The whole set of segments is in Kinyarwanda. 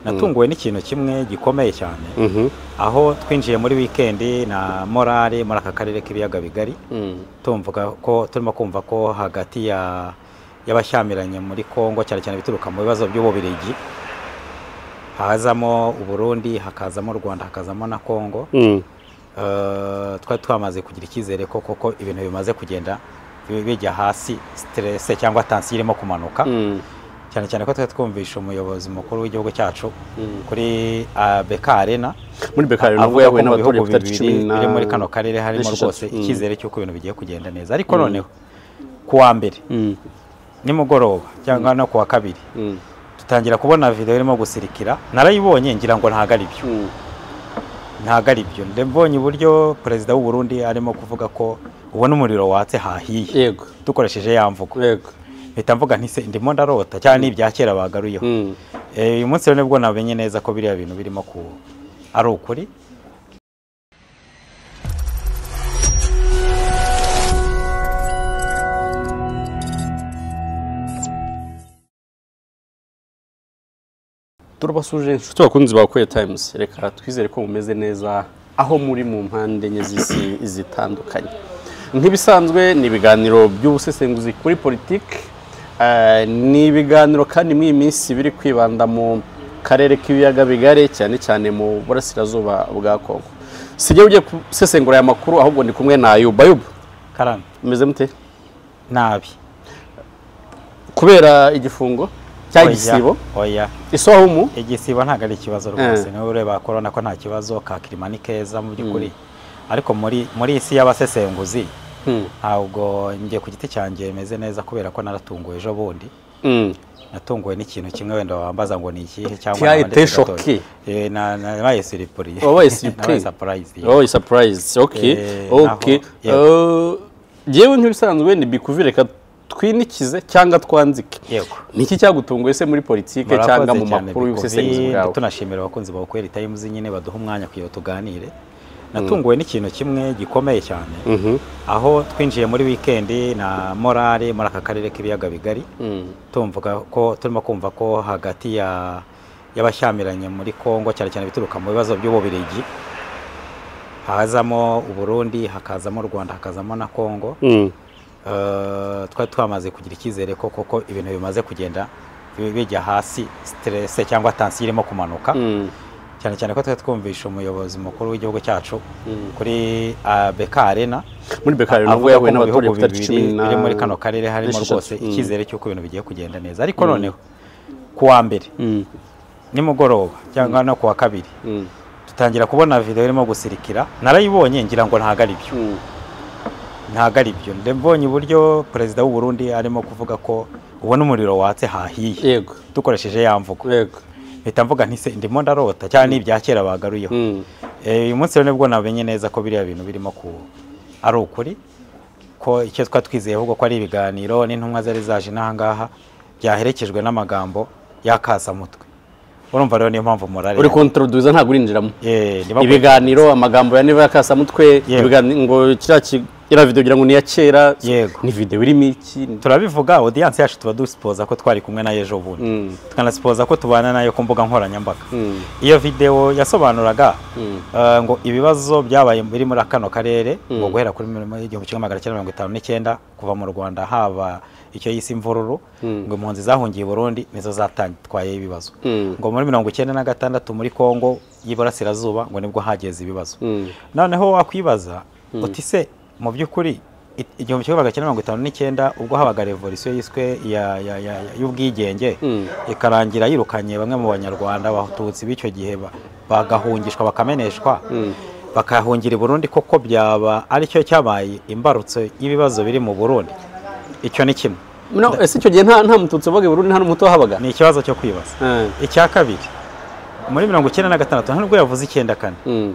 Natunguwe n'ikintu kimwe gikomeye cyane, aho twinjiye muri weekend na morale muri aka karere k'ibiyaga bigari, tumvuga ko turimo kumva ko hagati ya y'abashyamiranye muri Kongo, cyane cyane bituruka mu bibazo by'Ububirigi, hazamo Uburundi, hakazamo Rwanda, hakazamo na Kongo. Twari twamaze kugira icyizere ko koko ibintu bimaze kugenda bijya hasi, stress cyangwa tension irimo kumanuka, cyane cyane ko twari twumvisha umuyobozi mukuru w'igihugu cyacu kuri BK Arena, muri BK Arena ubwo yahuye n'abaturage ku tariki 10 biri muri kano karere, harimo rwose icyizere cy'uko ibintu bigiye kugenda neza. Ariko noneho kuwa mbere nimugoroba cyangwa no kuwa kabiri tutangira kubona video irimo gusirikira. Narayibonye ngira ngo ntago ari byo, ntago ari byo. Ndembonye uburyo perezida w'u Burundi arimo kuvuga ko ubona umuriro watse hahiye, yego, dukoresheje ya mvugo, yego, mpita mvuga nti se ndimo ndarota cyane n'ibya kera bagaruyeho. Uyu munsi rero nibwo namenye neza ko biriya bintu birimo ku ari ukuri. Turabasuje inshuti bakunzi ba Okoye Times, reka twizere ko mumeze neza aho muri mu mpande enye z'isi zitandukanye. Nk'ibisanzwe ni ibiganiro by'ubusesenguzi kuri politiki, ni ibiganiro kandi muri iyi minsi biri kwibanda mu karere k'ibiyaga bigari, cyane cyane mu burasirazuba bwa Kongo. Sijye ugiye gusesengura aya makuru, ahubwo ndi kumwe na Ayuba. Ayuba, karame, mumeze mute? Nabi. Kubera igifungo cyangwa igisibo? Oya, isohumu igisibo ntago ari ikibazo rwose, niba ureba corona ko nta kibazo, ka kirima ni keza mu by'ukuri. Ariko muri isi y'abasesenguzi ntabwo ngiye ku giti cyanjye meze neza, kubera ko naratunguwe ejo bundi. Natunguwe n'ikintu kimwe wenda wambaza ngo ni ikihe cyangwa nabaye surprise. Wabaye surprise? Oh, surprise. Okay, okay. Jewe nk'ibisanzwe ni bikuvireka twinikize cyangwa twanzike. Yego. Niki cyagutunguye se muri politike cyangwa mu makuru y'ubusesenguzi bwawe? Tunashimira abakunzi ba Okoye Times nyine baduha umwanya kugira tuganire. Natunguwe n'ikintu kimwe gikomeye cyane, aho twinjiye muri weekend na morale muri aka karere k'ibiyaga bigari, tumvuga ko turimo kumva ko hagati ya y'abashyamiranye muri Kongo, cyane cyane bituruka mu bibazo by'Ububirigi, hazamo Uburundi, hakazamo Rwanda, hakazamo na Kongo. Twari twamaze kugira icyizere ko koko ibintu bimaze kugenda bijya hasi, stress cyangwa tension irimo kumanuka, cyane cyane ko twari twumvisha umuyobozi mukuru w'igihugu cyacu kuri BK Arena, muri BK Arena ubwo yahuye n'abaturage ku tariki 10 biri muri kano karere, harimo rwose icyizere cy'uko ibintu bigiye kugenda neza. Ariko noneho kuwa mbere nimugoroba cyangwa no kuwa kabiri tutangira kubona video irimo gusirikira. Narayibonye ngira ngo ntago ari byo, ntago ari byo. Ndembonye uburyo perezida w'u Burundi arimo kuvuga ko ubona umuriro watse hahiye, yego, dukoresheje ya mvugo, yego, mpita mvuga nti se ndimo ndarota cyane n'ibya kera bagaruyeho. Uyu munsi rero nibwo namenye neza ko biriya bintu birimo ku ari ukuri, ko icyo twatwizeye ahubwo ko ari ibiganiro n'intumwa zari zaje n'ahangaha byaherekejwe n'amagambo y'akasamutwe. Urumva rero niyo mpamvu morale uri kontroduza ntabwo urinjiramo. Ibiganiro, amagambo ya Neva y'akasamutwe, ibiganiro ngo kiriya ira video ngira ngo ni ya kera, ni video irimo iki? Turabivuga, audience yacu tuba dusipoza ko twari kumwe na ejo bundi, tukanasipoza ko tubana nayo ku mbuga nkoranyambaga. Iyo video yasobanuraga ngo ibibazo byabaye biri muri kano karere, ngo guhera kuri 1959 kuva mu Rwanda haba icyo yise imvururu, ngo impunzi zahungiye Burundi nizo zatwaye ibibazo, ngo muri 1996 muri Kongo y'iburasirazuba ngo nibwo hageze ibibazo. Noneho wakwibaza uti se mu by'ukuri 1959 ubwo habaga revolution yiswe y'ubwigenge, ikarangira yirukanye bamwe mu banyarwanda abatutsi b'icyo gihe bagahungishwa bakameneshwa, bakahungira i Burundi, koko byaba aricyo cyabaye imbarutso y'ibibazo biri mu Burundi? Icyo ni kimwe. No, ese icyo gihe nta mututsi wabaga i Burundi, nta n'umuto wahabaga? Ni ikibazo cyo kwibaza. Icya kabiri, muri 1996 nubwo yavuze 94,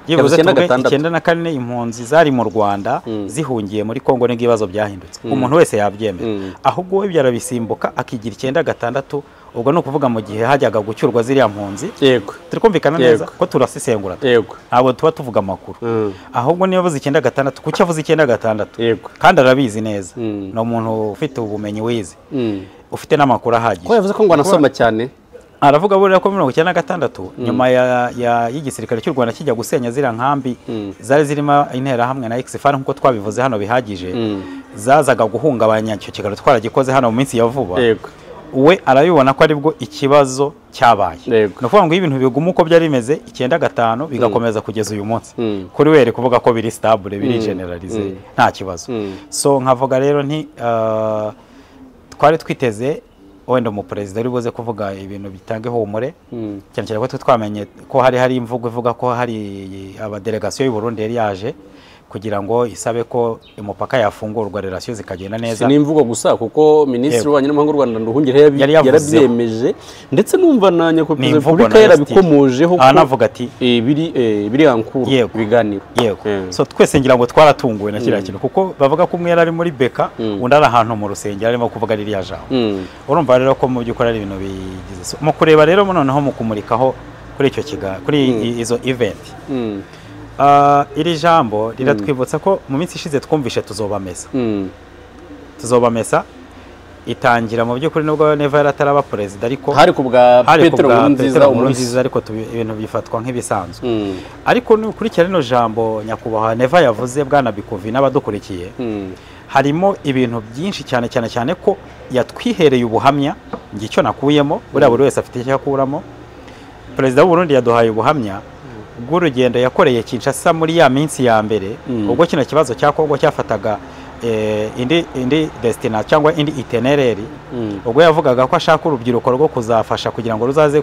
yivuze 94 impunzi zari mu Rwanda zihungiye muri Kongo nibwo ibibazo byahindutse. Umuntu wese yabyemera, ahubwo we byarabisimbuka akigira 96. Ubwo no kuvuga mu gihe hajyaga gucyurwa ziriya mpunzi. Yego, turi kumvikana neza ko turasesengura, yego, ntabwo tuba tuvuga amakuru. Ahubwo niyo yavuze 96, kuki avuze 96? Yego, kandi arabizi neza, ni umuntu ufite ubumenyi wize, ufite n'amakuru ahagije. Ko yavuze ko ngo anasoma cyane. Aravuga buriya ko 96 nyuma y'igisirikare cy'u Rwanda kijya gusenya ziriya nkambi zari zirimo interahamwe na XFAR nkuko twabivuze hano bihagije, zazaga guhungabanya icyo kiganiro twaragikoze hano mu minsi ya vuba. We arabibona ko aribwo ikibazo cyabaye. Ni ukuvuga ngo ibintu biguma uko byari bimeze 95 bigakomeza kugeza uyu munsi. Kuri we kuvuga ko biri stable, biri generalize, nta kibazo. So nkavuga rero nti twari twiteze wenda umuperezida ari buze kuvuga ibintu bitanga ihumure, cyane cyane ko twamenye ko hari imvugo ivuga ko hari abadelegasiyo y'u Burundi yari yaje kugira ngo isabe ko umupaka yafungurwa, relation zikagenda neza. Si imvugo gusa kuko minisitiri w'ububanyi n'amahanga w'u Rwanda Nduhungirehe yarabyemeje, ndetse numva na nyakubahwa Repubulika yarabikomojeho ko anavuga ati biri ankuru ibiganiro. Yego. So twese ngira ngo twaratunguwe na kiriya kintu, kuko bavuga ko umwe yari muri Beka undi ari ahantu mu rusengero arimo kuvuga ririya jambo. Urumva rero ko mu by'ukuri ari ibintu bigize. Mu kureba rero noneho mu kumurikaho kuri icyo kiganiro, kuri izo event, iri jambo riratwibutsa ko mu minsi ishize twumvishe tuzobamesa. Tuzobamesa itangira mu by'ukuri nubwo Neva yarataraba perezida, ariko hari ku bwa Petero Nkurunziza, ariko ibintu bifatwa nk'ibisanzwe. Ariko nukurikira rino jambo nyakubahwa Neva yavuze, bwana Bikuvi n'abadukurikiye, harimo ibintu byinshi cyane cyane cyane ko yatwihereye ubuhamya. Ngicyo nakuyemo, buriya buri wese afite icyo akuramo. Perezida w'u Burundi yaduhaye ubuhamya bw'urugendo yakoreye Kinshasa muri ya minsi ya mbere, ubwo kino kibazo cya Kongo cyafataga indi destination cyangwa indi itinerary, ubwo yavugaga ko ashaka urubyiruko rwo kuzafasha kugira ngo ruzaze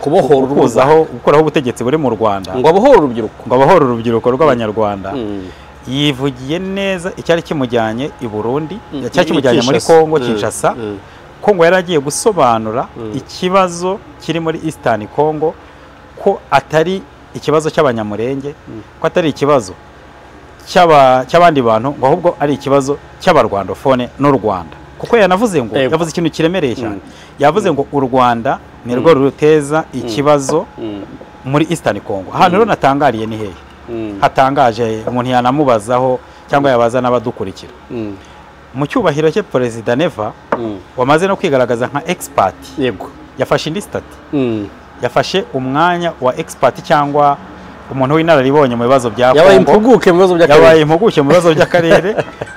kubohora gukuraho ubutegetsi buri mu Rwanda, ngo abohore urubyiruko, ngo abohore urubyiruko rw'Abanyarwanda. Yivugiye neza icyari kimujyanye i Burundi, icyari kimujyanye muri Kongo Kinshasa. Kongo yaragiye gusobanura ikibazo kiri muri Eastern Congo, ko atari ikibazo cy'abanyamurenge, ko atari ikibazo cy'abandi bantu, ngo ahubwo ari ikibazo cy'abarwandofone n'u Rwanda. Kuko yanavuze ngo yavuze ikintu kiremereye cyane, yavuze ngo u Rwanda ni rwo ruteza ikibazo muri Eastern Congo. Hano rero natangariye ni hehe hatangaje umuntu yanamubazaho cyangwa yabaza n'abadukurikira. Mu cyubahiro cye Perezida Neva wamaze no kwigaragaza nka expert, yego, yafashe indi stati, yafashe umwanya wa expert cyangwa umuntu w'inararibonye mu bibazo bya Kongo, yabaye impuguke mu bibazo by'akarere, yabaye impuguke mu bibazo by'akarere,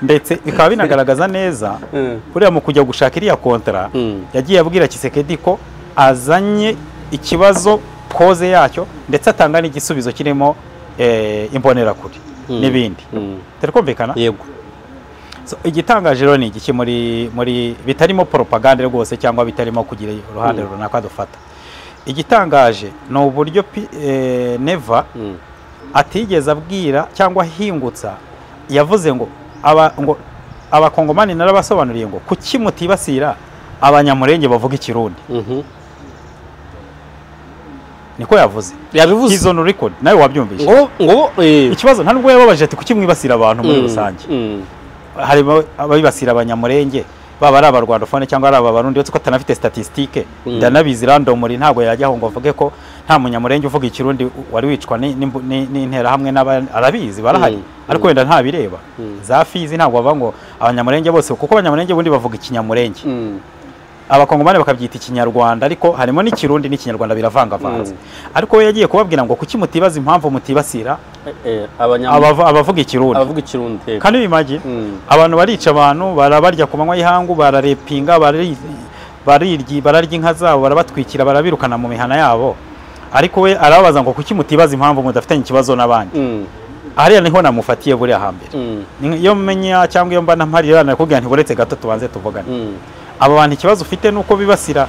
ndetse bikaba binagaragaza neza kuriya mu kujya gushaka iriya kontra yagiye abwira Tshisekedi ko azanye ikibazo koze yacyo, ndetse atanga n'igisubizo kirimo imbonerakure n'ibindi. Turi kumvikana? Yego. So igitangaje rero ni igiki muri bitarimo propaganda rwose cyangwa bitarimo kugira uruhande runaka dufata. Igitangaje ni uburyo Neva atigeze abwira cyangwa ahingutsa, yavuze ngo abakongomani narabasobanuriye ngo kuki mutibasira abanyamurenge bavuga ikirundi. Niko yavuze. Yabivuze. He's on record. Nawe wabyumvise. Ngo ikibazo nta nubwo yababaje ati kuki mwibasira abantu muri rusange. Harimo abibasira abanyamurenge baba ari abarwandofone cyangwa ari abarundi, uretse ko atanafite statistique, ndanabizi randomly, ntabwo yajyaho ngo avuge ko nta munyamurenge uvuga ikirundi wari wicwa n'intera hamwe arabizi barahari, ariko wenda ntabireba za Fizi, ntabwo bava ngo abanyamurenge bose, kuko abanyamurenge bundi bavuga ikinyamurenge, abakongomani bakabyita ikinyarwanda, ariko harimo n'ikirundi n'ikinyarwanda biravangavanze. Ariko we yagiye kubabwira ngo kuki mutibaza impamvu mutibasira abavuga ikirundi, abavuga ikirundi. Kandi bimagi abantu barica abantu, barabarya ku manywa y'ihangu, bararepinga, bararya inka zabo, barabatwikira, barabirukana mu mihana yabo. Ariko we arababaza ngo kuki mutibaza impamvu mudafitanye ikibazo n'abandi. Hariya niho namufatiye buriya hambere. Iyo menya cyangwa iyo mba mpari nakubwira nti buretse gato tubanze tuvugane. Aba bantu ikibazo ufite nuko bibasira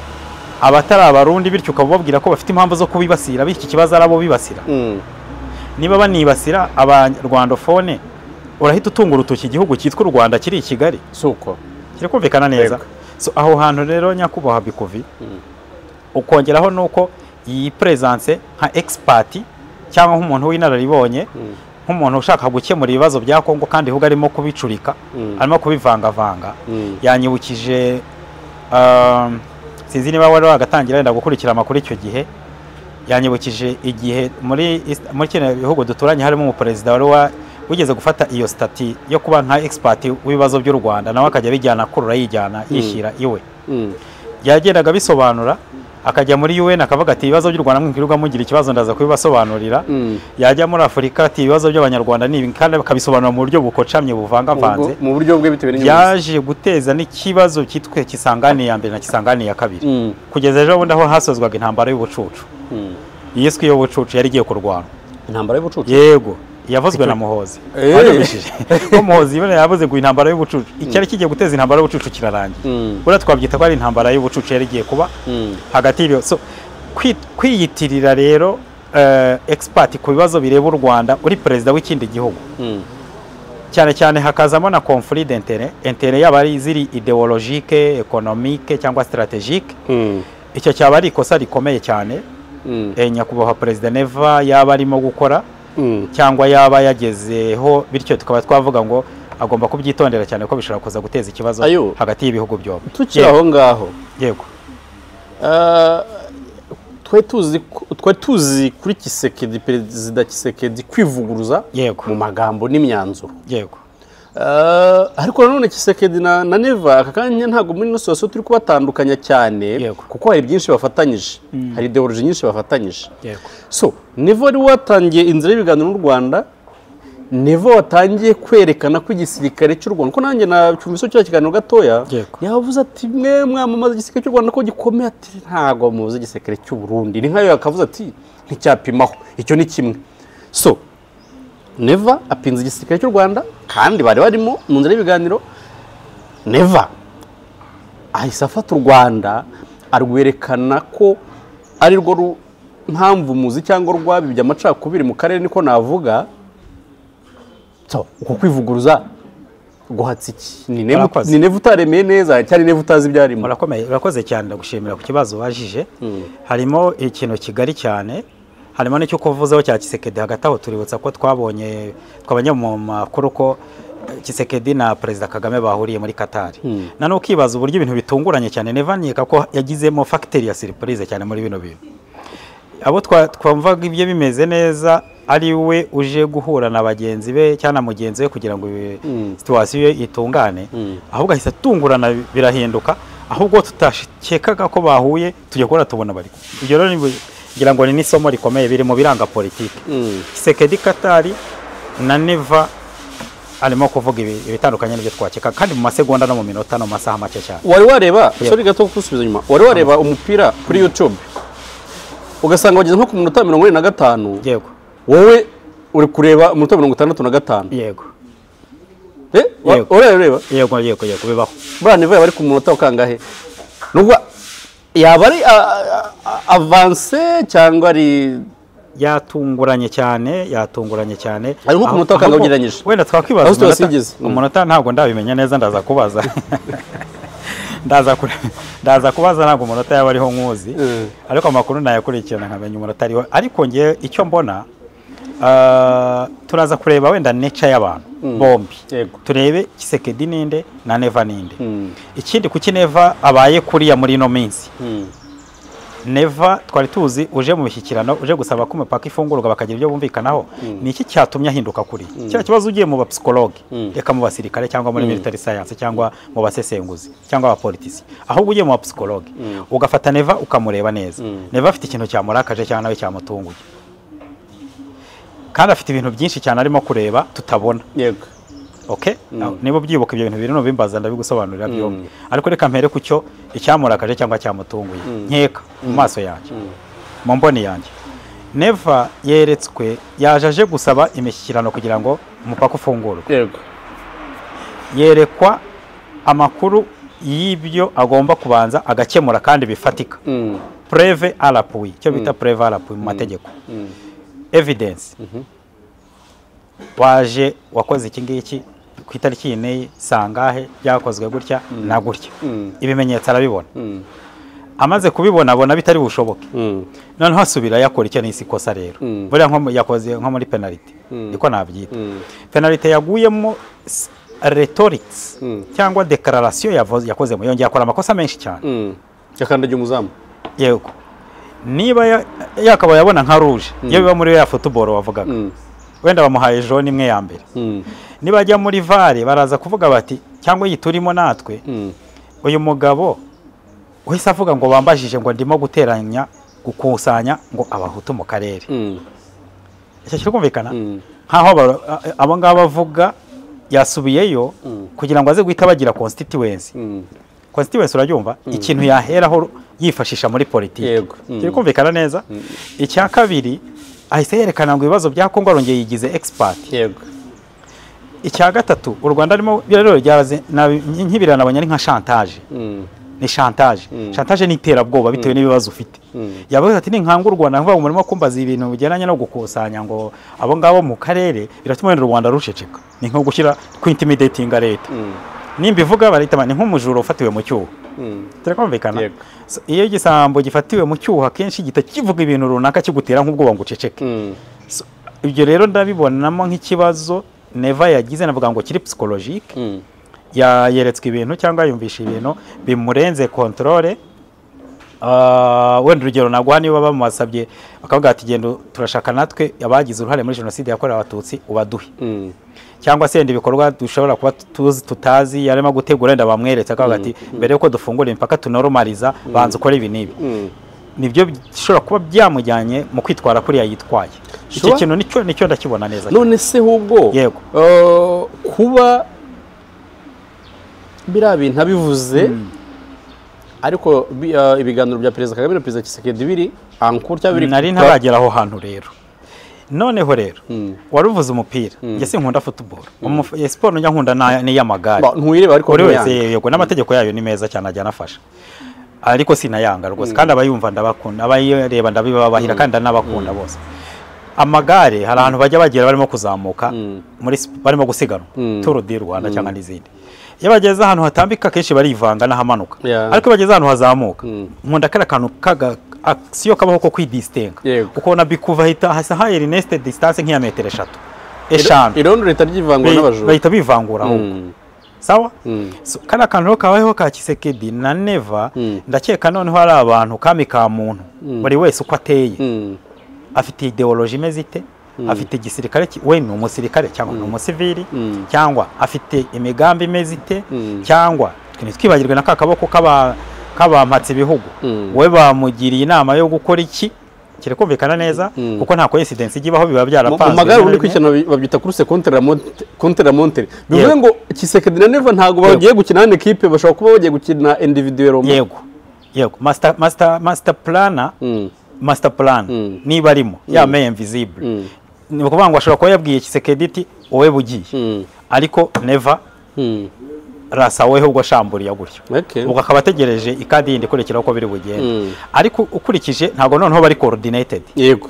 abatari abarundi, bityo ukababwira ko bafite impamvu zo kubibasira, bityo ikibazo arabo bibasira. Niba banibasira abarwandofone, urahita utunga urutoki igihugu cyitwa u Rwanda kiri i Kigali. Suko kiri kumvikana neza. So aho hantu rero nyakubahwa Bikuvi, ukongeraho nuko iyi presence nka expert cyangwa nk'umuntu w'inararibonye, nk'umuntu ushaka gukemura ibibazo bya Kongo kandi ahubwo arimo kubicurika, arimo kubivangavanga, yanyibukije sinzi niba wari wagatangira wenda gukurikira amakuru icyo gihe, yanyibukije igihe muri kino bihugu duturanye harimo umuperezida wari wigeze gufata iyo stati yo kuba nka expert w'ibibazo by'u Rwanda, nawe akajya bijyana kurura yijyana yishyira iwe. Yagendaga bisobanura Akajya muri UN akavuga ati ibibazo by'u Rwanda mwirirwa mugira ikibazo ndaza kubibasobanurira. Yajya muri Afurika ati ibibazo by'Abanyarwanda ni ibi, kandi akabisobanura mu buryo bukocamye buvangavanze mu buryo bwe bitewe n'inyungu. Yaje guteza n'ikibazo cyitwe Kisangani ya mbere na Kisangani ya kabiri. Kugeza ejo bundi aho hasozwaga intambara y'ubucucu. Yiswe y'ubucucu yari igiye kurwana. Intambara y'ubucucu? Yego, yavuzwe na Muhozi. Ko Muhozi yibone yavuze ngo intambara y'ubucucu icyari kigiye guteza intambara y'ubucucu kirarangiye. Buriya twabyita ko ari intambara y'ubucucu yari igiye kuba hagati y'ibyo. So kwiyitirira rero expert ku bibazo bireba u Rwanda uri perezida w'ikindi gihugu. Cyane cyane hakazamo na conflit d'intérêt, intérêt yaba ari ziri idéologique, économique cyangwa stratégique. Icyo cyaba ari ikosa rikomeye cyane. Nyakubahwa perezida Neva yaba arimo gukora cyangwa yaba yagezeho, bityo tukaba twavuga ngo agomba kubyitondera cyane ko bishobora kuza guteza ikibazo hagati y'ibihugu byombi. Tukiri aho ngaho. Yego. Twe tuzi kuri Tshisekedi, perezida Tshisekedi kwivuguruza mu magambo n'imyanzuro. Yego. Ariko nanone Tshisekedi na Neva aka kanya ntabwo muri ino situation turi kubatandukanya cyane, kuko hari byinshi bafatanyije, hari ideology nyinshi bafatanyije. So Neva wari watangiye inzira y'ibiganiro n'u Rwanda, Neva watangiye kwerekana ko igisirikare cy'u Rwanda, ko nanjye na cyumviso cya kiganiro gatoya yavuze ati mwe mwamamaza igisirikare cy'u Rwanda ko gikomeye, ati ntago muzi igisirikare cy'u Burundi, ni nkayo yakavuze ati nticyapimaho, icyo ni kimwe. So Neva apinze igisirikare cy'u Rwanda kandi bari barimo mu nzira y'ibiganiro. Neva ahise afata u Rwanda arwerekana ko ari rwo mpamvu muzi cyangwa rwabibye amacakubiri mu karere, niko navuga. So uko kwivuguruza guhatsa iki? Ni Neva utaremeye neza cyari Neva utazi ibyarimo. Urakoze cyane, ndagushimira ku kibazo wajije. Harimo ikintu kigari cyane, harimo n'icyo kuvuzaho cya Tshisekedi. Hagati aho tuributsa ko twabonye mu makuru ko Tshisekedi na Perezida Kagame bahuriye muri Qatar. Nano ukibaza uburyo ibintu bitunguranye cyane. Neva nkeka ko yagizemo facteur ya surprise cyane muri bino bintu. Abo twamvaga ibyo bimeze neza ari we uje guhura na bagenzi be cyangwa mugenzi we kugira ngo situation itungane, ahubwo ahise atungurana birahinduka, ahubwo tutashikekaga ko bahuye tujya kubona tubona bari. Ibyo rero ngira ngo ni n'isomo rikomeye biri mu biranga politiki. Tshisekedi Qatar na Neva arimo kuvuga ibitandukanye n'ibyo twakeka, kandi mu masegonda no mu minota no masaha make cyane. Wari wareba, sorry gato kusubiza nyuma, wari wareba umupira kuri YouTube ugasanga wageze nko ku minota 45? Yego. Wowe uri kureba umunota 65? Yego. Urareba? Yego yego yego bibaho. Buriya Neva yaba ari ku munota ukangahe? Nubwo yaba ari avance cyangwa ari yatunguranye cyane, yatunguranye cyane. Ari nko ku munota ukangahe ugereranyije? Wenda twakwibaza umunota ntabwo ndabimenya neza, ndaza kubaza. Ndaza kubaza ntabwo umunota yaba ariho nkuzi, ariko amakuru nayakurikirana nkamenya umunota ariho. Ariko ngiye icyo mbona turaza kureba wenda nature y'abantu bombi, turebe Tshisekedi ninde na Neva ninde. Ikindi kuki Neva abaye kuriya muri ino minsi? Neva twari tuzi uje mu bishyikirano, uje gusaba ko umupaka ifungurwa bakagira ibyo bumvikanaho, ni iki cyatumye ahinduka kuri cya kibazo? Ugiye mu bapsychologue, reka mu basirikare cyangwa muri military science cyangwa mu basesenguzi cyangwa abapolitisi, ahubwo ugiye mu bapsychologue ugafata Neva ukamureba neza, Neva afite ikintu cyamurakaje cyangwa nawe cyamutunguye, kandi afite ibintu byinshi cyane arimo kureba tutabona. Yego. Okay? Niba ubyibuka ibyo bintu biri no bimbaza ndabigusobanurira byombi. Ariko reka mpere ku cyo icyamurakaje cyangwa cyamutunguye. Nkeka mu maso yanjye. Mu mboni yanjye. Neva yeretswe yaje aje gusaba imishyikirano kugira ngo umupaka ufungurwe. Yego. Yerekwa amakuru y'ibyo agomba kubanza agakemura kandi bifatika. Preuve à l'appui, icyo bita preuve à l'appui mu mategeko. Evidence. Waje wakoze iki ngiki ku itariki iyi n'iyi sangahe byakozwe gutya na gutya, ibimenyetso arabibona. Amaze kubibona abona bitari bushoboke, noneho asubira yakora icyo n'isi kosa. Rero buriya nko yakoze nko muri penalty, niko nabyita penalty yaguyemo rhetorics cyangwa declaration yakoze mu yongeye akora amakosa menshi cyane, yakandagiye umuzamu. Yego, niba yakaba yabona nka rouge iyo biba muri ya football wavugaga, wenda bamuhaye jaune imwe ya mbere, niba ajya muri VAR baraza kuvuga bati cyangwa yiturimo natwe, uyu mugabo Uhise avuga ngo bambajije ngo ndimo guteranya gukusanya ngo abahutu mu karere. Icyo kiri kumvikana nkaho abo ngabo bavuga yasubiyeyo kugira ngo aze guhita bagira constituency. Constituency urabyumva, ikintu yaheraho yifashisha muri politiki. Kiri kumvikana neza. Icya kabiri ahise yerekana ngo ibibazo bya Kongo arongeye yigize expert. Yego. Icya gatatu u Rwanda arimo rero ryaraze nkibirana abanya ari nka chantage. Ni chantage. Chantage ni iterabwoba bitewe n'ibibazo ufite. Yavuze ati ninkanga u Rwanda nvuga umurimo kumbaza ibintu bigeranye no gukusanya ngo abo ngabo mu karere biratuma u Rwanda ruceceka. Ni nko gushyira ku intimidating leta. Nimba ivuga barita ni nk'umujura ufatiwe mu cyuho. Turakumvikana. Iyo igisambo gifatiwe mu cyuho akenshi gita kivuga ibintu runaka kigutera nk'ubwoba ngo uceceke. Ibyo rero ndabibonamo nk'ikibazo Neva yagize, navuga ngo kiri psychologique. Yeretswe ibintu cyangwa yumvisha ibintu bimurenze controle. Wenda urugero naguha niba bamusabye bakavuga ati genda turashaka natwe abagize uruhare muri jenoside yakorewe abatutsi ubaduhe, cyangwa se ibikorwa dushobora kuba tuzi tutazi yarimo gutegura wenda bamweretse akavuga ati mbere yuko dufungura imipaka tunormaliza banza ukore ibi n'ibi, nibyo bishobora kuba byamujyanye mu kwitwara kuriya yitwaye. Iki kintu nicyo ndakibona neza. None se hubwo yego kuba biriya bintu abivuze ariko ibiganiro bya Perezida Kagame na Perezida Tshisekedi biri ankuru cyangwa biri nari ntaragera aho hantu rero. Noneho rero waruvuze umupira, njye sinkunda football, siporo njya nkunda n'iy'amagare ntuyireba ariko buri wese yego n'amategeko yayo ni meza cyane ajya anafasha, ariko sinayanga rwose kandi abayumva ndabakunda, abayireba ndabibabahira kandi ndanabakunda bose. Amagare hari ahantu bajya bagera barimo kuzamuka muri barimo gusiganwa Tour du Rwanda cyangwa n'izindi, iyo bageze ahantu hatambika kenshi barivanga n'ahamanuka, ariko bageze ahantu hazamuka nkunda kara kantu kaga action kabaho ko kwidistenga, kuko na bikuva hita hasa ha Ernest distance nk'iya metero 3 5 irondo leta ryivangura n'abajura bahita bivangura ahubwo. Sawa. So, kana kantu kabayeho ka Tshisekedi na Neva ndakeka noneho ari abantu kami ka muntu buri wese uko ateye afite ideologie imeze ite, afite igisirikare we ni umusirikare cyangwa ni umusivili, cyangwa afite imigambi imeze ite, cyangwa twibagirwe na kakaboko kabampatse ibihugu we bamugiriye inama yo gukora iki. Kire kumvikana neza kuko nta coincidence igibaho biba byarapanzwe. Mu magare undi kwikina babyita course contre la montre, bivuze ngo Tshisekedi na Neva ntago bagiye gukina na equipe, bashobora kuba bagiye gukina individuel. Yego yego, master planner master plan niba arimo ya main invisible, ni ukuvuga ngo ashobora kuba yabwiye Tshisekedi ati wowe bugiye, ariko Neva rasa weho ubwo shamburiya gutyo, ubwo akaba ategereje ikadi yindi kurekera uko biri bugende, ariko ukurikije ntago noneho bari coordinated. Yego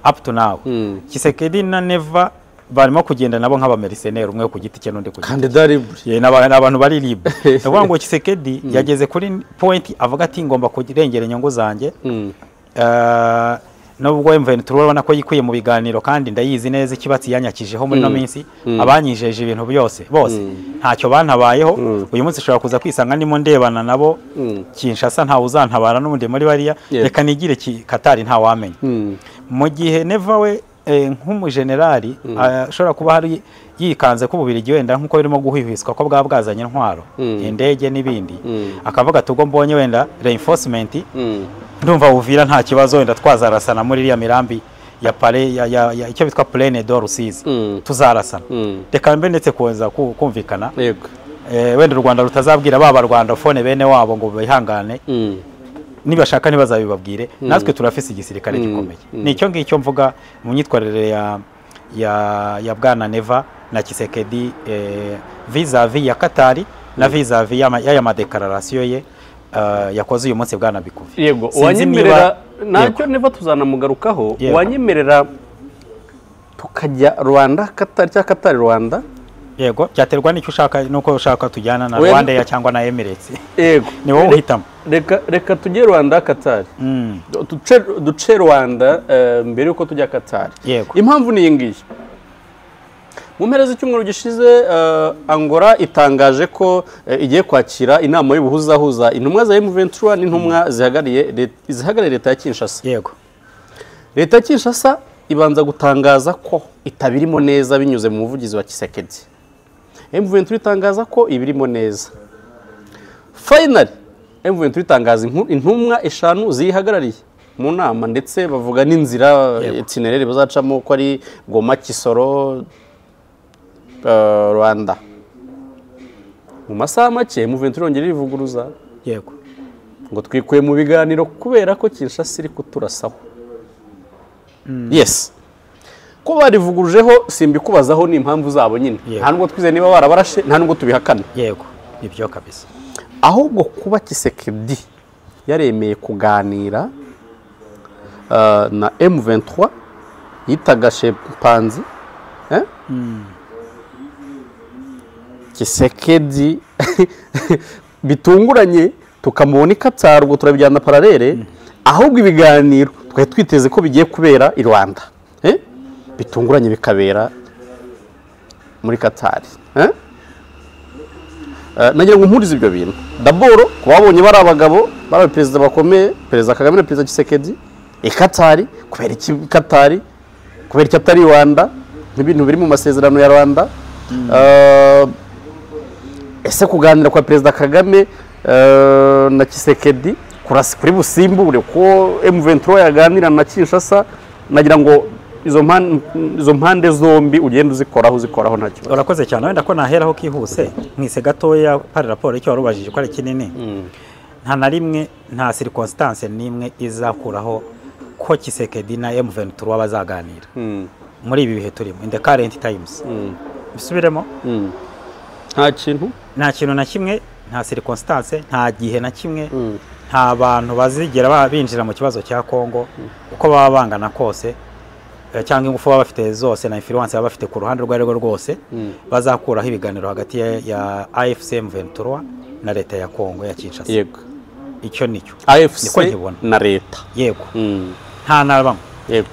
up to now Tshisekedi na Neva barimo kugenda nabo nk'abamercenaire, umwe ku giti cye n'undi ku giti kandida libre, n'abantu bari libre. Ndavuga ngo Tshisekedi yageze kuri point avuga ati ngomba kurengera inyungu zanjye. Nubwo M23 urabona ko yikuye mu biganiro kandi ndayizi neza ikibatsi yanyakijeho muri no minsi, abanyijeje ibintu byose bose ntacyo bantabayeho. Uyu munsi ushobora kuza kwisanga ndimo ndebana nabo Kinshasa ntawe uzantabara n'ubundi muri bariya, reka nigire Katari nta wamenya. Mu gihe Neva we nk'umugenerali ashobora kuba hari yikanze ko Ububirigi wenda nkuko birimo guhwihwiswa ko bwazanye intwaro indege n'ibindi, akavuga ati ubwo mbonye wenda reinforcement ndumva Uvira nta kibazo wenda twazarasana muri iriya mirambi ya pare ya icyo bitwa Plaine d'Or Rusizi tuzarasana, reka mbe ndetse kuza kumvikana. Yego wenda u Rwanda rutazabwira baba Rwandophone bene wabo ngo bihangane, nibashaka ntibazabibabwire, natwe turafise igisirikare gikomeye. Nicyo ngicyo mvuga mu myitwarire ya Bwana Neva na Tshisekedi vis-à-vis ya Katari na vis-à-vis y'aya madeclaration ye yakoze uyu munsi Bwana Bikuvi. Yego uwanyemerera nacyo Neva tuzanamugarukaho, uwanyemerera tukajya Rwanda Katari cyangwa Katari Rwanda. Yego byaterwa n'icyo ushaka nuko ushaka tujyana na Rwanda ya cyangwa na Emirates. Yego ni wowe uhitamo. Reka tujye Rwanda Katari, duce Rwanda mbere yuko tujya Katari. Impamvu ni iyi ngiyi, mu mpera z'icyumweru gishize Angola itangaje ko igiye kwakira inama y'ubuhuzahuza intumwa za M23 n'intumwa zihagarariye leta ya Kinshasa. Yego leta ya Kinshasa ibanza gutangaza ko itabirimo neza binyuze mu muvugizi wa Tshisekedi. M23 itangaza ko ibirimo neza. Finally M23 itangaza intumwa 5 ziyihagarariye mu nama, ndetse bavuga n'inzira itinerere bazacamo ko ari Goma, Kisoro, Rwanda. Mu masaha make M23 irongera irivuguruza, yego, ngo twikuye mu biganiro kubera ko Kinshasa iri kuturasaho. Yes, ko barivugurujeho simbikubazaho ni impamvu zabo nyine, nta nubwo twize niba barabarashe, nta nubwo tubihakana. Yego, nibyo kabisa. Ahubwo kuba Tshisekedi yaremeye kuganira na M23 yitaga Chimpanzee, Tshisekedi bitunguranye tukamubona ikatsara, ubwo turabijyana paralele. Ahubwo ibiganiro twari twiteze ko bigiye kubera i Rwanda, bitunguranye bikabera muri Qatar. Nagira ngo mpurize ibyo bintu. Daboro kubabonye bari abagabo, bari perezida bakomeye, Perezida Kagame na Perezida Tshisekedi i Qatar, kubera iki Qatar, kubera iki atari Rwanda, nk'ibintu biri mu masezerano ya Rwanda. Ese kuganira kwa Perezida Kagame na Tshisekedi kuri busimbure ko M23 yaganira na Kinshasa? Nagira ngo izo mpande zombi ugenda uzikoraho nta kibazo. Urakoze cyane. Wenda ko naheraho kihuse mwise gatoya pari raporo icyo warubajije ko ari kinini. Nta na rimwe, nta circonstance nimwe izakuraho ko Tshisekedi na M23 bazaganira muri ibi bihe turimo, in the current times. Bisubiremo, nta kintu, nta kintu na kimwe, nta circonstance, nta gihe na kimwe, nta bantu bazigera binjira mu kibazo cya Kongo uko baba bangana kose, cyangwa ingufu baba bafite zose na influence baba bafite ku ruhande rwo arirwo rwose, bazakuraho ibiganiro hagati ya AFC M23 na leta ya Kongo ya Kinshasa. Yego, icyo nicyo AFC na leta. Yego, nta na bamwe.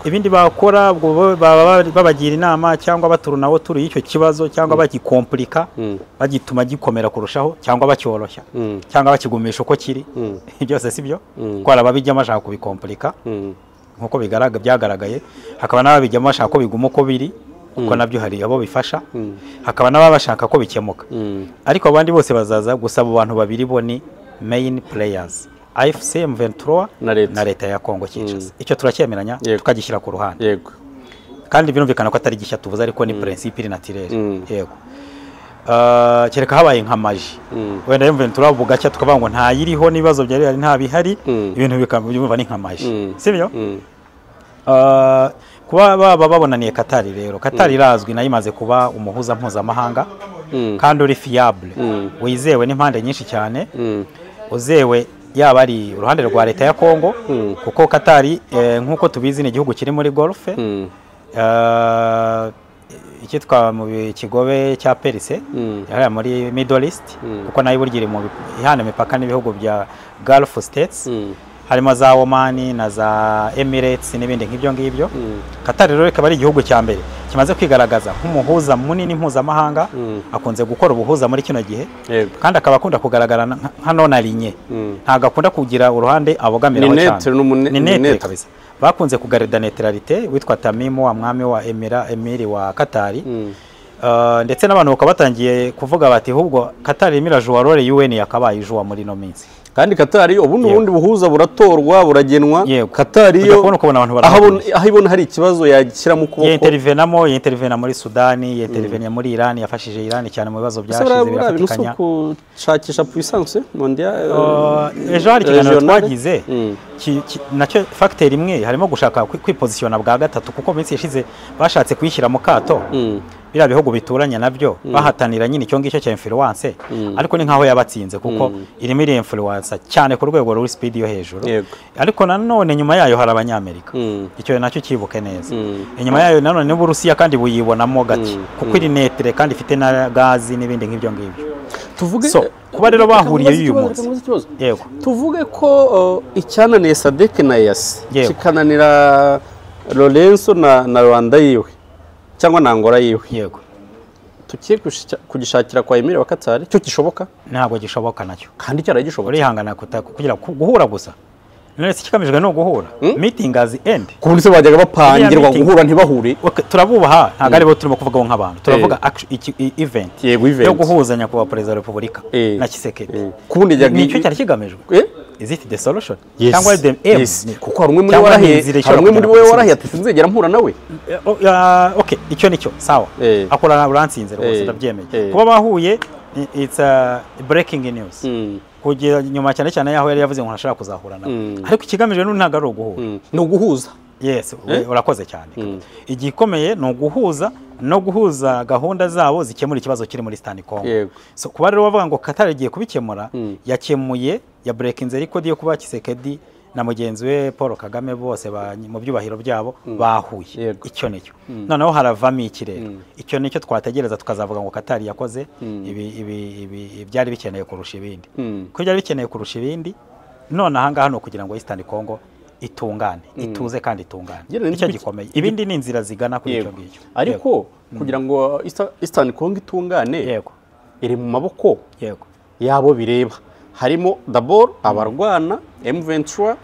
Ibindi bakora ubwo baba babagira inama cyangwa baturuna nabo turi icyo kibazo, cyangwa bagikomplika bagituma gikomera kurushaho, cyangwa bacyoroshya, cyangwa bakigumisha uko kiri. Byose sibyo, ko arababijyamo ashaka kubikomplika nkuko bigaragara byagaragaye, hakaba n'ababijyamo bashaka ko biguma uko biri, kuko nabyo hari abo bifasha, hakaba n'ababashaka ko bikemuka. Ariko abandi bose bazaza gusa abo bantu babiri bo ni main players, AFC M23 na leta ya Kongo Kinshasa. Icyo turacyemeranya tukagishyira ku ruhande. Yego, kandi birumvikana ko atari gishya tuvuze, ariko ni principe iri naturelle. Yego, kereka habaye nka maji wenda M23 bugacya tukavuga ngo nta yiriho n'ibibazo byari hari nta bihari, ibintu bikaba ni nka maji, sibyo? Kuba baba babonaniye Qatar rero, Qatar irazwi nayo imaze kuba umuhuza mpuzamahanga kandi uri fiable, wizewe n'impande nyinshi cyane, uzewe yaba ari uruhande rwa leta ya Kongo, kuko Qatar nkuko tubizi ni igihugu kiri muri Golfe, icyitwa mu kigobe cya Perse, hariya muri Middle East, kuko nayo burya iri mu ihana imipaka n'ibihugu bya Gulf States, harimo za Oman na za Emirates n'ibindi nk'ibyo ngibyo. Qatar rero ikaba ari igihugu cya mbere kimaze kwigaragaza nk'umuhuza munini mpuzamahanga, akunze gukora ubuhuza muri kino gihe, kandi akaba akunda kugaragara nka nona linye, ntabwo akunda kugira uruhande abogamiraho cyane, ni netre kabisa. Bakunze kugarida neutralité, witwa Tamimu wa mwami wa Emiri wa Qatar, ndetse n'abantu bakaba batangiye kuvuga bati ahubwo Qatar irimo irajuwa role UN yakabaye ijuwa muri no minsi. Kandi Qatar ubundi buhuza buratorwa buragenwa. Qatar iyo aho ibona hari ikibazo yagishyira mu kuboko, yintervenamo, yintervena muri Sudani, yintervena muri Iran, yafashije Iran cyane mu bibazo byashize birafatikanya. Gushakisha puissance mondiale. Ejo hari ikiganiro twagize nacyo facteur imwe harimo gushaka kwipositiona bwa gatatu, kuko minsi yashize bashatse kuyishyira mu kato biriya bihugu bituranye nabyo bahatanira nyine icyo ngicyo cya influence, ariko ni nkaho yabatsinze kuko irimo iri influence cyane ku rwego ruri speed yo hejuru. Ariko nanone nyuma yayo hari abanyamerika, icyo nacyo kibuke neza. Inyuma yayo nanone n'Uburusiya kandi buyibonamo gake, kuko iri netre kandi ifite na gazi n'ibindi nk'ibyo ngibyo. Tuvuge so kuba rero bahuriye uyu munsi, yego, tuvuge ko icyananiye SADC na EAC kikananira Lorenzo na Rwanda yiwe cyangwa na Angola yiwe, yego, tukiye kugishakira kwa Emir wa Qatar, cyo kishoboka? Ntabwo gishoboka nacyo, kandi cyaragishoboka. Urihangana kugira guhura gusa None se ikigamijwe ni uguhura? Meeting as end. Ku se bajyaga bapangirwa guhura ntibahure. Okay, turabubaha, ntabwo aribo turimo kuvugaho nk'abantu, turavuga event. Yego, event yo guhuza nyakubahwa perezida wa Repubulika na Tshisekedi. Kubundi nicyo cyari kigamijwe. Is it the solution? Cyangwa the aim? Kuko hari umwe muri warahiye, hari umwe muri we warahiye ati sinzegera mpura nawe. Okay, icyo nicyo sawa. Akora uransinze rwose, ndabyemeye. Kuba bahuye, it's a breaking news. Kugira nyuma cyane cyane yaho yari yavuze ngo ntashaka kuzahura nawe. Ariko ikigamijwe ntabwo ari uguhura. Ni uguhuza. Yes, urakoze cyane. Igikomeye ni uguhuza no guhuza gahunda zabo zikemura ikibazo kiri muri Eastern Congo. So kuba rero bavuga ngo Qatar igiye kubikemura, yakemuye ya breaking record yo kuba Tshisekedi na mugenzi we Paul Kagame bose mu byubahiro byabo bahuye. Icyo nicyo. Noneho haravamo iki rero? Icyo nicyo twategereza tukazavuga ngo Qatar yakoze ibi byari bikeneye kurusha ibindi. Ko byari bikeneye kurusha ibindi, none aha ngaha no kugira ngo Eastern Congo itungane, ituze kandi itungane. Nicyo gikomeye. Ibindi ni inzira zigana kuri icyo ngicyo. Ariko kugira ngo Eastern Congo itungane, yego, iri mu maboko, yego, yabo bireba. Harimo d'abord abarwana M23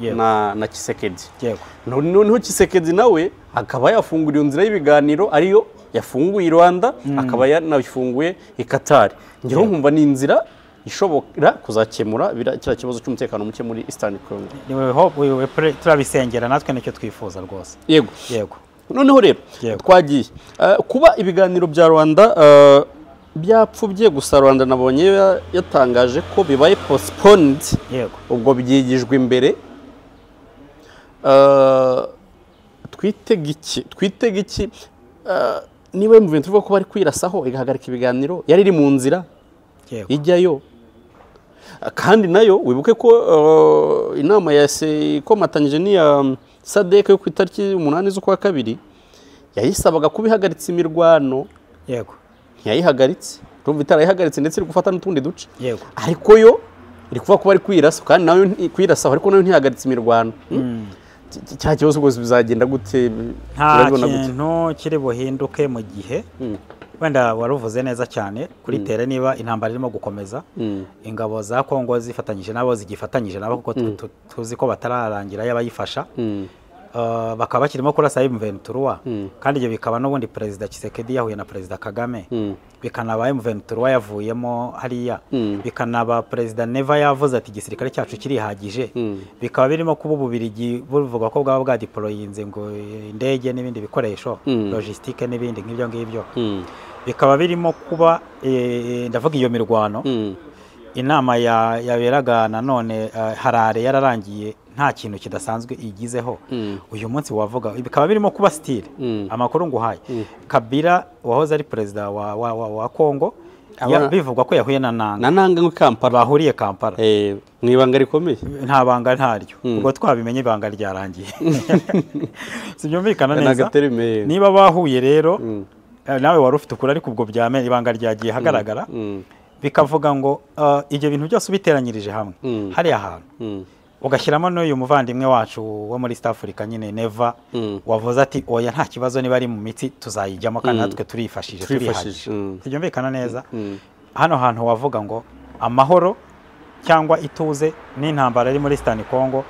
na Tshisekedi. Yego. Noneho Tshisekedi nawe akaba yafunguriye inzira y'ibiganiro, ariyo yafunguye Rwanda, akaba yanafunguye i Qatar. Ngira nkumva ni inzira ishobora kuzakemura kiriya kibazo cy'umutekano muke muri Eastern Congo. We hope, we pray, turabisengera natwe nicyo twifuza rwose. Yego. Yego. Noneho rero twagiye kuba ibiganiro bya Rwanda byapfubye gusa, Rwanda nabonye yatangaje ko bibaye postponed. Yego. Ubwo byigijwe imbere. Twitega iki niba M23 ko bari kwirasaho igahagarika ibiganiro yari iri mu nzira ijyayo, kandi nayo wibuke ko inama ya ikomatanyije n'iya SADC yo ku itariki 8 z'ukwa kabiri yayisabaga kubihagaritsa imirwano. Yego. Ntiyayihagaritse, urumva itarayihagaritse ndetse iri gufata n'utundi duce. Yego. Ariko yo iri kuvuga ko bari kwirasa, kandi nayo kwirasa ariko nayo ntihagaritse imirwano. Cya kibazo rwose bizagenda gute? Nta kintu kiri buhinduke mu gihe wenda waruvuze neza cyane kuri tere, niba intambara irimo gukomeza, ingabo za Kongo zifatanyije nabo, zigifatanyije nabo kuko tuzi ko batararangira y'abayifasha, bakaba bakirimo kurasa M23, kandi ibyo bikaba n'ubundi Perezida Tshisekedi yahuye na Perezida Kagame, bikanaba M23 yavuyemo hariya, bikanaba Perezida Neva yavuze ati igisirikare cyacu kirihagije, bikaba birimo kuba Ububirigi buvuga ko bwaba bwadeployinze ngo indege n'ibindi bikoresho, logistique n'ibindi nk'ibyo ngibyo, bikaba birimo kuba ndavuga iyo mirwano. Inama yaberaga nanone Harare yararangiye nta kintu kidasanzwe igizeho. Uyu munsi wavuga bikaba birimo kuba style. Amakuru nguhaye, Kabila wahoze ari perezida wa Kongo, bivugwa ko yahuye na Nanga ngo Kampala, bahuriye Kampala mu ibanga rikomeye. Nta banga ntaryo, ubwo twabimenye ibanga ryarangiye. Sibyumvikana neza. Niba bahuye rero nawe wari ufite ukuri, ariko ubwo byamenye ibanga ryagiye hagaragara. Bikavuga ngo ibyo bintu byose ubiteranyirije hamwe hariya hantu, ugashyiramo n'uyu muvandimwe wacu wo muri East Africa nyine Neva wavuze ati oya nta kibazo, niba ari mu mitsi tuzayijyamo kandi natwe turifashije, turihagije. Tubyumvikana neza. Hano hantu wavuga ngo amahoro cyangwa ituze n'intambara iri muri Eastern Congo,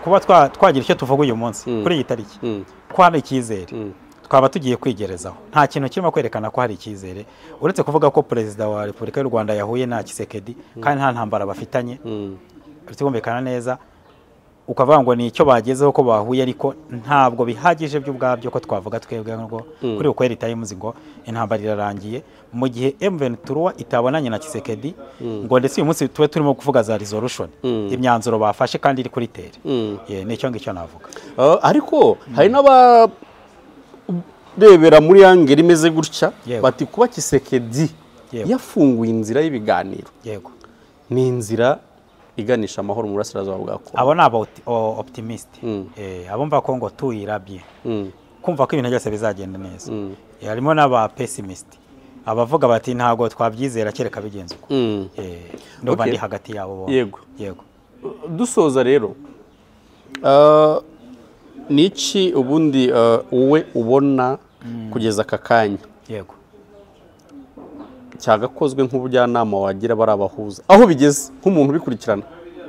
kuba twagira icyo tuvuga uyu munsi kuri iyi tariki ko hari icyizere, twaba tugiye kwigerezaho. Nta kintu kirimo kwerekana ko hari icyizere uretse kuvuga ko Perezida wa Repubulika y'u Rwanda yahuye na Tshisekedi kandi nta ntambara bafitanye. Tukumvikana neza, ukavuga ngo ni icyo bagezeho ko bahuye, ariko ntabwo bihagije by'ubwabyo ko twavuga twebwe ngo kuri Ukweli Times ngo intambara irarangiye mu gihe M23 itabonanye na Tshisekedi, ngo ndetse uyu munsi tube turimo kuvuga za resolution, imyanzuro bafashe kandi iri kuri tere. Nicyo ngicyo navuga. Ariko hari n'aba rebera muri angere imeze gutya bati kuba Tshisekedi yafunguye inzira y'ibiganiro, yego, ni inzira iganisha amahoro mu burasirazuba bwa Kongo. Abo ni aba optimist, abumva ko ngo tuyirabye, kumva ko ibintu byose bizagenda neza. Harimo n'aba pessimist, abavuga bati ntabwo twabyizera kereka bigenze uko. Ndumva ndi hagati yabo bo. Yego. Yego. Dusoza rero, niki ubundi wowe ubona kugeza aka kanya, yego, cyagakozwe nk'ubujyanama wagira barabahuza aho bigeze nk'umuntu ubikurikirana?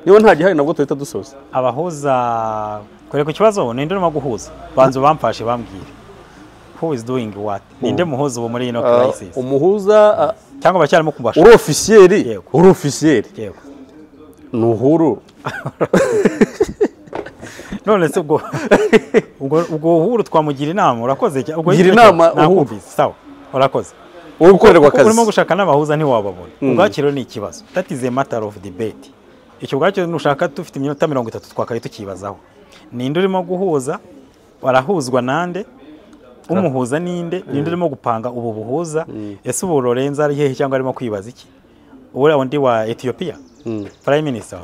Niba nta gihari nabwo tuhita dusoza. Abahuza kure ku kibazo, ninde urimo guhuza? Banza bamfashe bambwire who is doing what, ninde muhuza ubu muri ino crisis? Umuhuza cyangwa bacyarimo kubasha uri officiel, uri officiel. Yego. Ni Uhuru. None se ubwo Uhuru twamugira inama? Urakoze ubwo gira inama Uhuru. Sawa, urakoze. Uri gukorerwa akazi. Urimo gushaka n'abahuza ntiwababona. Ubwacyo ni ikibazo. That is a matter of debate. Icyo ubwacyo nushaka tufite iminota 30 twakaye tukibazaho. Ninde urimo guhuza? Warahuzwa nande? Umuhuza ninde? Ninde urimo gupanga ubu buhuza? Ese ubu Lorenzo ari hehe cyangwa arimo kwibaza iki? Uriya undi wa Ethiopia? Prime Minister.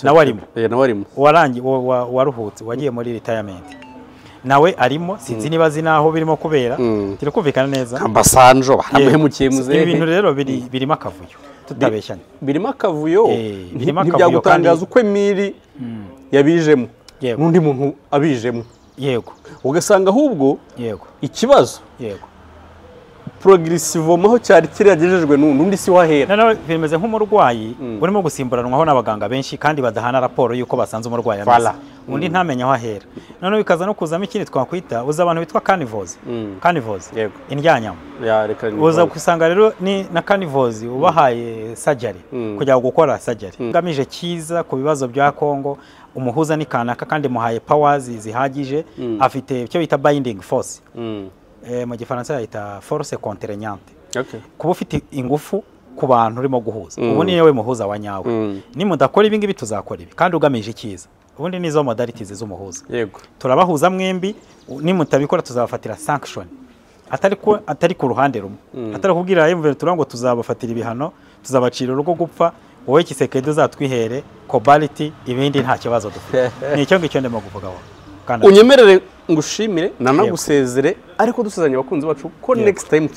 Nawe arimo. Nawe arimo. Warangi waruhutse wagiye muri retirement. Nawe arimo, sinzi niba azi naho birimo kubera. Turi kumvikana neza. Ambasanjo baramuhemukiye muzehe. Ibi bintu rero birimo akavuyo. Tutabeshyanye. Birimo akavuyo. Ntibyagutangaza uko Emiri yabijemo. N'undi muntu abijemo. Yego. Ugasanga ahubwo yego ikibazo. Yego. Progressivement aho cyari kiragejejwe n'undi si wahera. Noneho bimeze nk'umurwayi urimo gusimburanwaho n'abaganga benshi kandi badahana raporo y'uko basanze umurwayi ameze. Undi ntamenya aho ahera. Noneho bikaza no kuzamo ikindi twakwita uza abantu bitwa carnivores. Carnivores. Indyanyama. Uza gusanga rero ni na carnivores ubahaye surgery kujya gukora surgery. Ngamije cyiza ku bibazo bya Kongo, umuhuza ni kanaka kandi muhaye powers zihagije, afite icyo bita binding force. Mu gifaransa yita force contraignante. Kuba ufite ingufu ku bantu urimo guhuza. Ubu ni yewe muhuza wa nyawe. Nimudakora ibi ngibi tuzakora ibi kandi ugamije icyiza. Ubundi nizo modalities z'umuhuza. Yego. Turabahuza mwembi, nimutabikora tuzabafatira sanction. Atari ku ruhande rumwe. Atari kubwira M23 ngo tuzabafatira ibihano, tuzabacira urugo gupfa, wowe Kisekedi uzatwihere cobality, ibindi nta kibazo dufite. Ni icyo ngicyo ndimo kuvugaho. Unyemerere ngushimire nanagusezere, ariko dusezeranye abakunzi bacu ko next time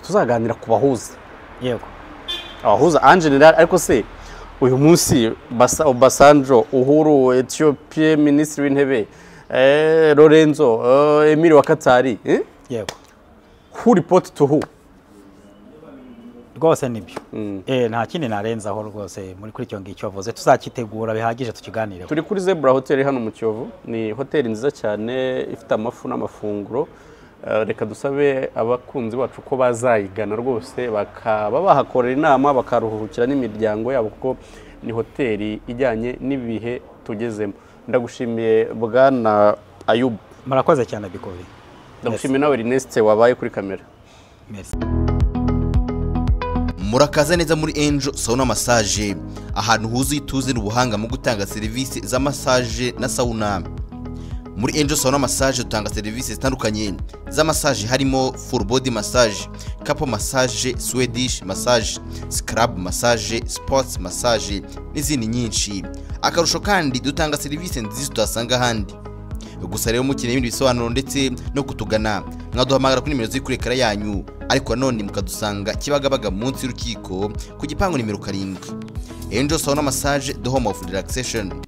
tuzaganira ku bahuza. Yego. Abahuza en general, ariko se uyu munsi Obasanjo, Uhuru, Ethiopia, Minisitiri w'Intebe, Lorenzo, Emir wa Katari, Yego. Who report to who? Rwose nibyo. Nta kindi narenzaho rwose muri kuri icyo ngicyo wavuze, tuzakitegura bihagije tukiganireho. Turi kuri Zebra Hotel hano mu Kiyovu, ni hoteli nziza cyane ifite amafu n'amafunguro. Reka dusabe abakunzi bacu ko bazayigana rwose, bakaba bahakorera inama, bakaruhukira n'imiryango yabo, kuko ni hoteli ijyanye n'ibihe tugezemo. Ndagushimiye Bwana Ayub. Murakoze cyane Bikovi. Ndagushimiye nawe Ernest wabaye kuri kamera. Merci. Murakaza neza muri Angel Sauna Massage, ahantu huzuye ituze n'ubuhanga mu gutanga serivisi za massage na sauna. Muri Angel Sauna Massage dutanga serivisi zitandukanye za massage, harimo full body massage, couple massage, Swedish massage, scrub massage, sports massage n'izindi nyinshi. Akarusho kandi dutanga serivisi nziza tutasanga ahandi. Gusa rero mukeneye ibindi bisobanuro ndetse no kutugana, mwaduhamagara kuri nimero ziri kuri ekara yanyu, ariko nanone mukadusanga Kibagabaga munsi y'urukiko ku gipangu nimero 7. Angel Sauna Massage, the home of relaxation.